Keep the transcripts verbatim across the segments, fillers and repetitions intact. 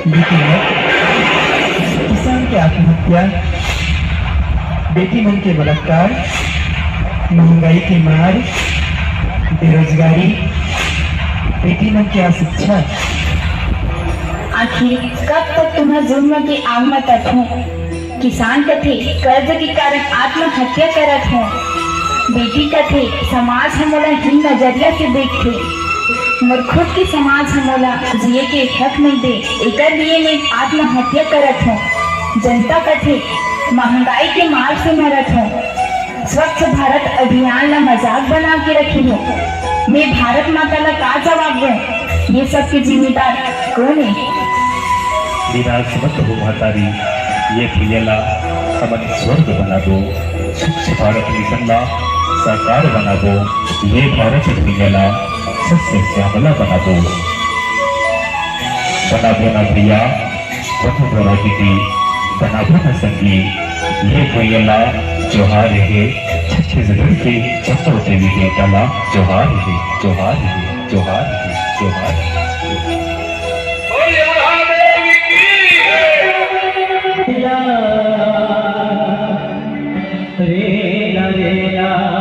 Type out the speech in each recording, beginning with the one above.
लेकिन किसान के आत्महत्या, बेटी मन के बलात्कार, महंगाई के मार, बेरोजगारी, बेटी मन के अशिक्षा। आखिर कब तक तुम्हर जुल्म के आग म तपहूं? किसान कथे, कर्ज के कारण आत्महत्या करत हों। बेटी कथे, समाज ह मोला हीन नजरिया से देखथे। मोर खुद के समाज ह मोला जिए के हक नइ दे, एकर लिए मैं आत्महत्या करत हों। जनता कथे, महंगाई के मार से मरत हों। स्वच्छ भारत अभियान ला मजाक बना के रखे हो। मैं भारत माता ला का जवाब दूं? ये सब के जिम्मेदार कौन है? निराश मत हो महतारी, ये भुइयां ला हमन स्वर्ग बना दो। स्वच्छ भारत मिशन ला साकार बना दो। ये भारत भुइयां ला सस्य श्यामला बना दो। बना दो ना भैया, बंधु मोला दीदी, बनाबो न संगी, ये भुइयां ला जोहार हे, छत्तीसगढ़ के जम्मो देवी देवता ला जोहार हे, जोहार हे, जोहार हे, जोहार हे। बोलिए महादेव की। रे ला रे ला।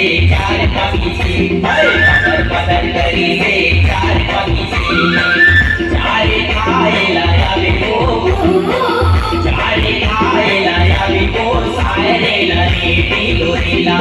चार पक्षी, अरे पतर पतर करी से चार पक्षी, चार खाए ला आवे को, चार खाए ला आवे को, सारे ला रे ढिलोरी ला।